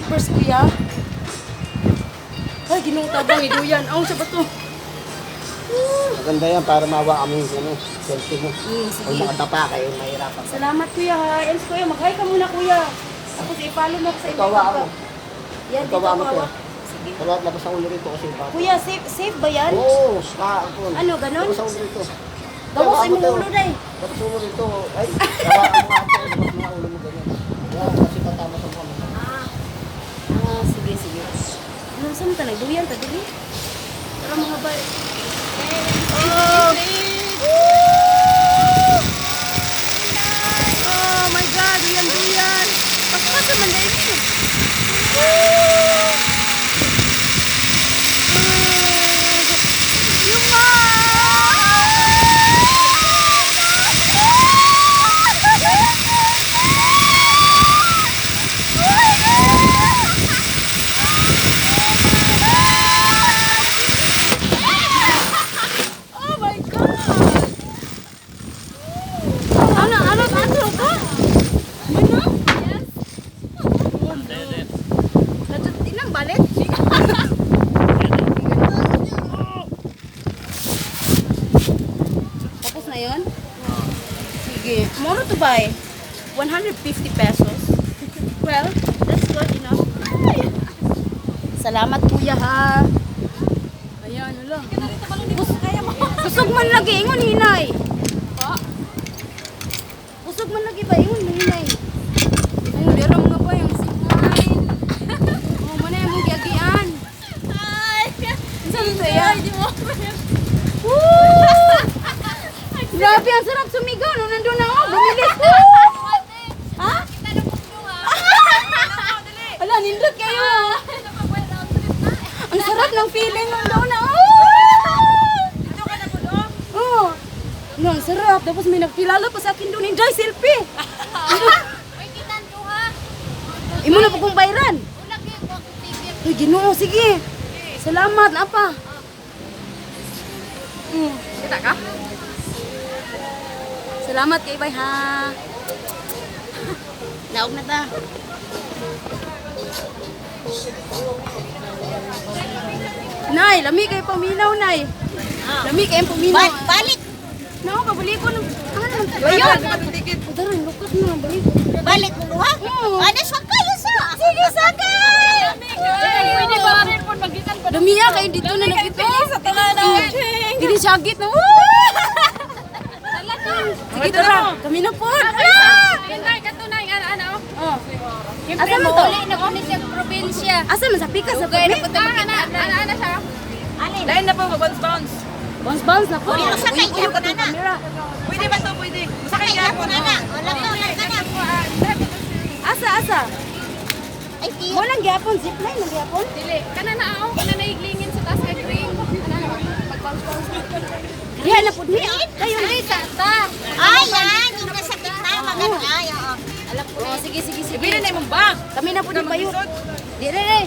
Jumpers, kuya. Ay, Ginoo, tabang iduyan. Aw, sa bato. Maganda yan para mawa kami yung ano, selfie mo. Sige. Kung makatapa kayo, mahirapan ka. Salamat, kuya, ha. Yan, kuya, mag-hi ka muna, kuya. Tapos i-follow mo ako sa Ikaw, mo. Yan, Ikaw, dito mo, ako. kuya. Sige. Wala, labas ang ulo rito kasi pa. Kuya, safe, safe ba yan? Oo, sa ako. Ano, ganon? Labas ang ulo rito. Gawas Hawakan imong mo to. ulo day. Labas ang ulo rito. Ay, hawakan mo ate. Labas mo ang ulo mo ganyan. Yan, kasi tatama sa mukha mo. Ah, sige, sige. Ano, saan ta nagduyan ta dili? Tara, mga bay. Oh! Woo! Oh my God, duyan duyan. Paspas man dai ni. Woo! Yuma! Oh my God! Ano, ano, ano ka? Ano? Yes. Kadto inang balit? Tapos na yun? Sige. Moro to buy. 150 pesos. Well, that's good enough. Ay! Salamat, kuya, ha. Ayan, ala. Kusog man lagi, ingon hinay. Kusog man lagi ba, ingon hinay. Ayun, dira mga ba yung zipline. Oh, mana yung mong giagian. Ay! Unsa man to yan? Di mo. Woo! Grabe, ang sarap sumigaw. No, nandun na ako. Bumilis. Woo! Ha? Ala, nindot kayo. Ang sarap ng feeling nung doon na. Oh! Dito ka na po, no? Oo. No, ang sarap. Tapos may nagkilala pa sa akin doon. Enjoy selfie. Uy, kitan duha. Imo na po kong bayran. Ulag yun, kung ticket. Uy, Ginoo, sige. Salamat, apa. Kita ka? Salamat kay bay ha. Naog na ta. Nay, lami kay paminaw, nay. Lami kay paminaw. Balik! Nao, kabalikon. Ano naman? Ayun. Tara, lukas na, balik. Balik mo duha? Oo. Ano, sakay sa? Sige, sakay! Pwede ba rin po magitan pa? Lumiya kayo dito na nagito. Sa tunga na. Dili syagit na. Woo! Sige, tara. Kami na po. Ah! Kanay, katunay, ano, ano? Oh. Asa man to? Uli na po ni siya probinsya. Asa man sa pikas sa Dugay na pagmi? po tayo makita. Ano, ano siya? Alin? Lain na po, bounce bounce. Bounce bounce na po. Pero sakay Uy, uy, ka na na. camera. Pwede ba to? Pwede. Masakay Sakay ka po na na. Wala ka, wala ka na. Asa asa? Ay, tiyo. Mo lang gyapon zipline lang gyapon. Dili. Kana na ako, kana na iglingin sa taas kay green. Kana na pag bounce bounce. Diha na pud ni. Kayo. Ay, sa ta. Ay, yan. Yung nasa gitna, maganda. Ay, oo. Alam ko. Oh, sige sige sige. Ibili na imong bag. Kami na pud ni bayot. Di re re.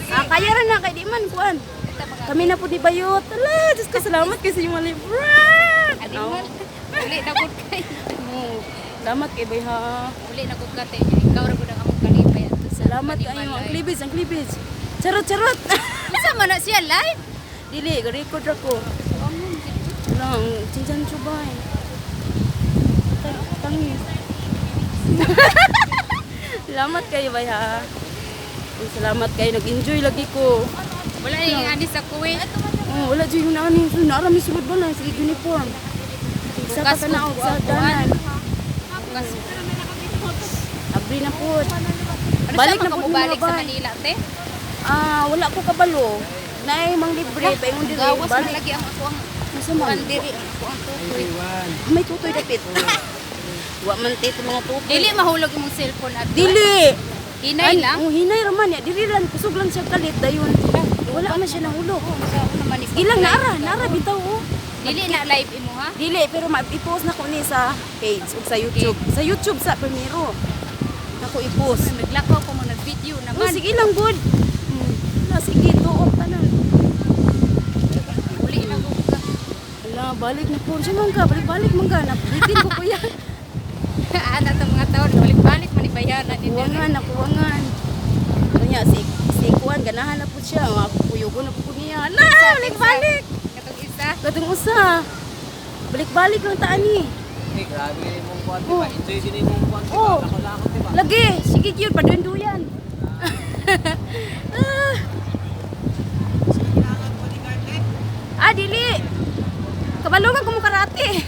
Ah, kaya ra na kay di man kuan. Kami na pud ni bayot. Ala, Diyos ko, salamat kay sa inyong mga libre. Animal. Uli na gud kay. Oh, salamat kay bay ha. Uli na gud kate. Ikaw ra gud ang among kalipay ato sa Salamat kayo. Ang klibis, ang klibis. Charot, charot. Unsa man na siya live? Dili, record ra ko. Lang, chinchan chubay. Tangis. Salamat kayo bay ha. Uy, salamat kayo. Nag-enjoy lagi ko. Wala yung ani sa kuwi. Oh, wala dyan yung naani. So, naarami sulod ba na? Sige, uniform. Sa Bukas ka na ko, sa danan. Bukas. Abri na po. Ano Balik sa na po mga balik mga sa bay. Manila te? Ah, wala ko kabalo. Naay mang libre, paingon diri. Gawas man Balik. lagi ang ako ang Nasa man? kuan diri ang ako ang tutoy. May tutoy dapit. Wa man tito mga tutoy. Dili mahulog imong cellphone ato. Dili. Hinay Ay, lang. Oh, hinay ra man ya. Dili lang kusog lang siya kalit dayon. Wala man siya nahulog. Sa ako naman Sige lang naara, naara bitaw oh. Dili na live imo ha. Dili pero ma-i-post na ko ni sa page ug sa YouTube. Sa YouTube sa primero. Nako i-post. Naglakaw ko mo nag-video Oh, naman. sige lang good. Na sige tuok tanan. Uli na gud ka. Ala, balik na po. Siya man ka, balik-balik man ka. Napitin ko kuya. Ana tong mga taon balik-balik man ibayaran ni diri. Kuwangan, nakuwangan. Unya si si kuan ganahan na po siya, mga kuyugo na po ko niya. Na, balik-balik. Katong isa. Katong usa. Balik-balik lang taan ni. Eh, grabe rin mong kuwan, di ba? Enjoy din yung mong kuwan, di ba? Oh. Lako-lako, di ba? Lagi, sige yun, padunduyan. Ah. Ah, dili. Kabalungan ko mo karate.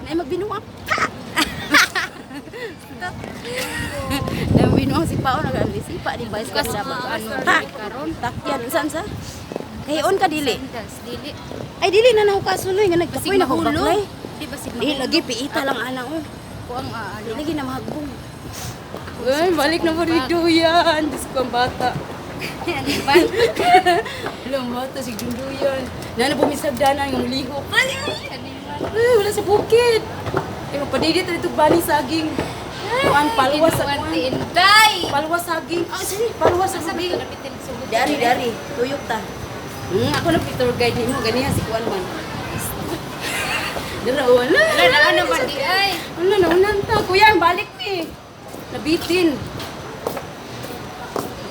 Nay magbinuang. Pa! Nay magbinuang si Pao nag sipa di ba sa ano pa. Takyan unsan sa? Kay on ka dili. Sandals, dili. Ay dili na nahukasuloy nga nagkapoy Basig na ko mahulog. baklay. Di basig Di mahulog. lagi piita lang ana oh. Kuang ano. Dili lagi na mahagbong. Ay, balik na po duyan. Diyos ko ang bata. Ano ba? Wala ang bata, si Dunduyan. Nana bumisagdanan ng lihok. Ay, ay, wala sa bukid. Ay, mapadidit na dito bani saging. Kuan, palwa sa Ginuwan kuan. ti Inday. Palwa saging. Ah, sige, palwa sa Sabi saging. ko napitin sulod. Dari, dari. Tuyok ta. Ako na tour guide nimo ganiha si kuan man. Dara wala. Wala na ano man di ay. Wala na unan ta. Kuya, ang balik ni. Nabitin.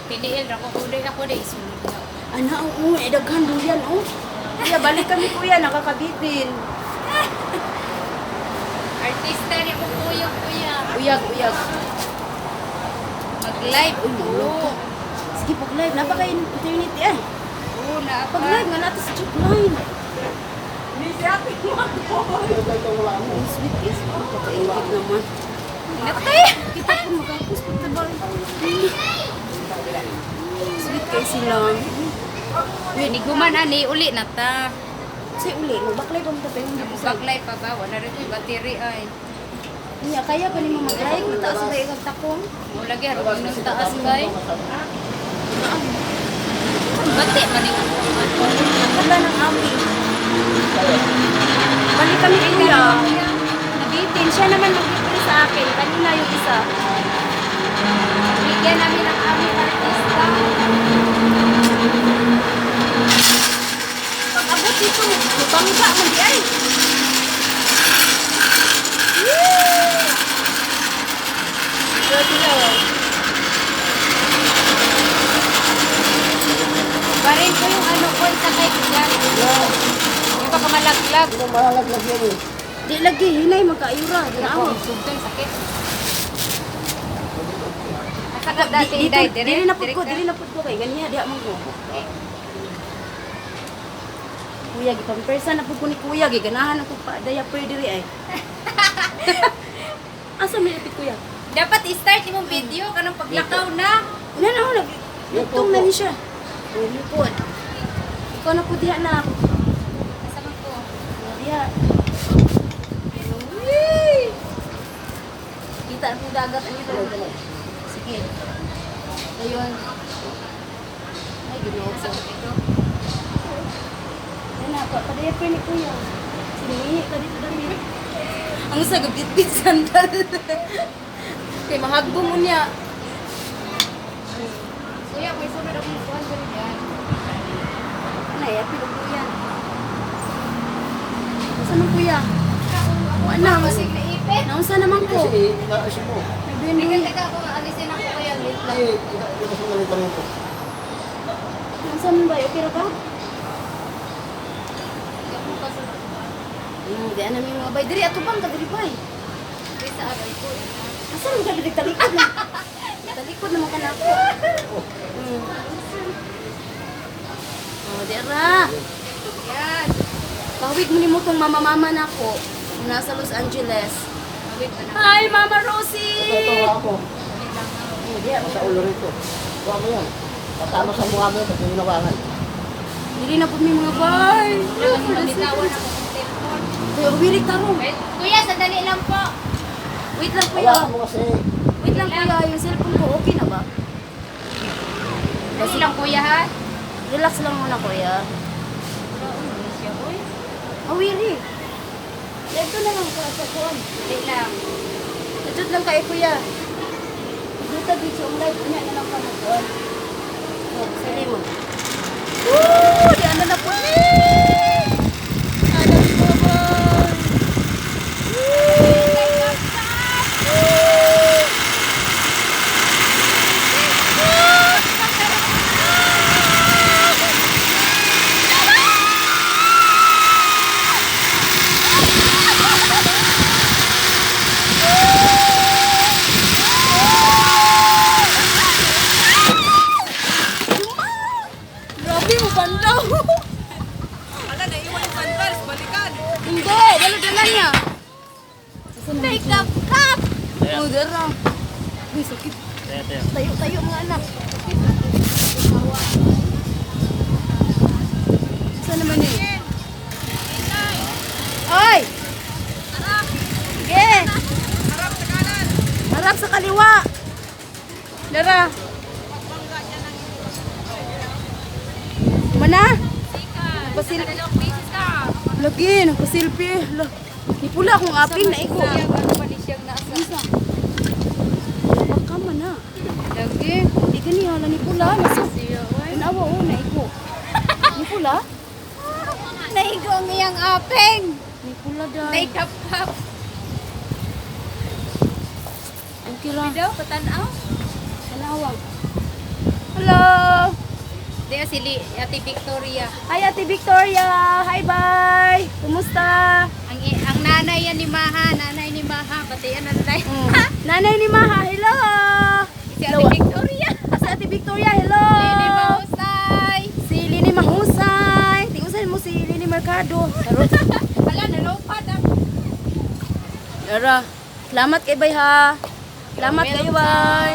Piniil ra ko kuday ako day sulod na. Ana, oo, eh, daghan duyan, oh. Kuya, balik kami, kuya, nakakabitin. Artista ni ko kuya kuya. Uyag, uyag. Mag-live Uy, mahulog ka. Sige, pag-live. Napa kay internet eh. Oo na pa. Pag-live nga nato sa jeep line. Ang sweet is, oh, kakaingit naman. Natay. Kita ko magapos pagtabang. Sweet kay sila. Ni guman ani uli na ta. Say uli, magbaklay pa mo tayo. Baglay pa ba wala ra koy battery ay. Niya, kaya pa ni mo mag-live. Mataas ba ikaw takong? Mo lagi haron nang taas kay. Bati man ni Wala ng amin. Balik kami kuya. Nabitin. Siya naman magbibili sa akin. Kanina yung isa. Bigyan namin ang aming artista. Pag abot dito, mabangga man di ay. Yee! Ito sila oh. Barin ko yung ano ko isakay ko dyan. Yung baka malaglag. Hindi mo malalaglag yan eh. Di lagi, hinay magkaayura. Di na ako. Sugtong sakit. Asa ka dati Dito, Inday? Dire? dili na pud Dire ko, ka? dili na pud ko kay ganiha diha man ko. Kuya, gipampersa na pud ko ni kuya, giganahan ako pa diaper diri ay. Asa may ipit kuya? Dapat i-start imong video kanang paglakaw na. Una na ako, nag nagtong na ni siya. Oh, lipod. Ikaw na po diha na. Asa man ko? Diha. Wee! Kita na po dagat. Ano ito? Sige. Ayun. Ay, ginoo Asa ko. ko dito? Ayun na, pa-diaper ni kuya. Sinihi ka dito dami. Ang sa gabit-bit sandal. Kay mahagbo mo niya. Kuya, may sunod akong kuhan diri yan. Ano eh, apil og kuya. Saan ang kuya? Wala, Basig na ipit. Naunsa naman ko? Kasi inaayos mo. Nagduyan Teka, teka ako alisin ako kuya. Wait lang. Eh, inaayos mo lang rin ko. Naunsa man ba? Okay ra ka? Hindi ako kasunod. Di ana mi mga bay. Diri ato bang ka diri bay. Di sa aray ko. Asa man ka diri talikod na? Talikod naman ka nako. Oh, dira. Yan. Pahawig mo nimo tong mama-mama nako. Nasa Los Angeles. Wait pa na. Hi, Mama Rosie! Ito, ito, ako. Oh, diya. Sa ulo rito. Kuha mo yan. Tatama sa mukha mo yan pag hinawakan. Dili na po mi mga bay. Bitawan ako ng cellphone. Kuya, wirik tarong. Wait, Kuya, sandali lang po. Wait lang kuya. Hawakan mo kasi. Wait lang kuya, yung cellphone ko okay na ba? Dali lang kuya ha. Relax lang muna kuya. Awiri. Dito na lang sa kuan. Dali lang. Dito lang kay kuya. Dito dito ang live unya na lang ka mo kuan. Oh, sali mo. Woo! Di ana na po ni. Ana po ba? Woo! Woo! mga anak. Saan naman eh? Oy! Sige! Harap sa kanan. Harap sa kaliwa! Dara! Mana? Pasil Lagi, nagpasilpi. Lah, ni pula akong aping na iko. Unsa? Baka man na. Lagi. Di gani hala ni pula nasa. Tanawa oh na iko. Ni pula? Naigo ang iyang apeng. Ni pula dai. Naikap-kap. Okay ra. Daw, patanaw. Tanawa. Hello. Di si Ate Victoria. Hi, Ate Victoria. Hi, bye. Kumusta? Ang nanay yan ni Maha, nanay ni Maha, batian na nanay. Nanay ni Maha, hello. Si Ate Victoria. Si Ate Victoria, hello. Lily Mahusay. Si Lini Mahusay. Tingusan mo si Lini Mercado. Charot. Hala, nalupad ah. Yara. Salamat kay bay ha. Salamat kayo bay.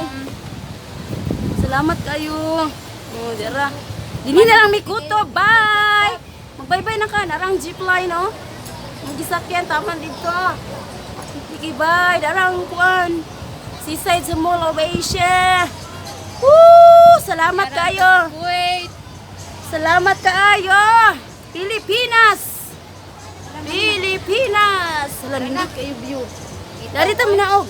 Salamat kayo. Oh, dara. Dini na lang mi kuto. Bye. Magbaybay na ka narang jeep line oh. Ang gisakyan taman dito. Sige bye, darang kuan. Seaside sa Mall of Asia. Woo! Salamat kayo. Wait. Salamat kaayo. Pilipinas. Pilipinas. Wala nindot kayo view. Dari ta minaog.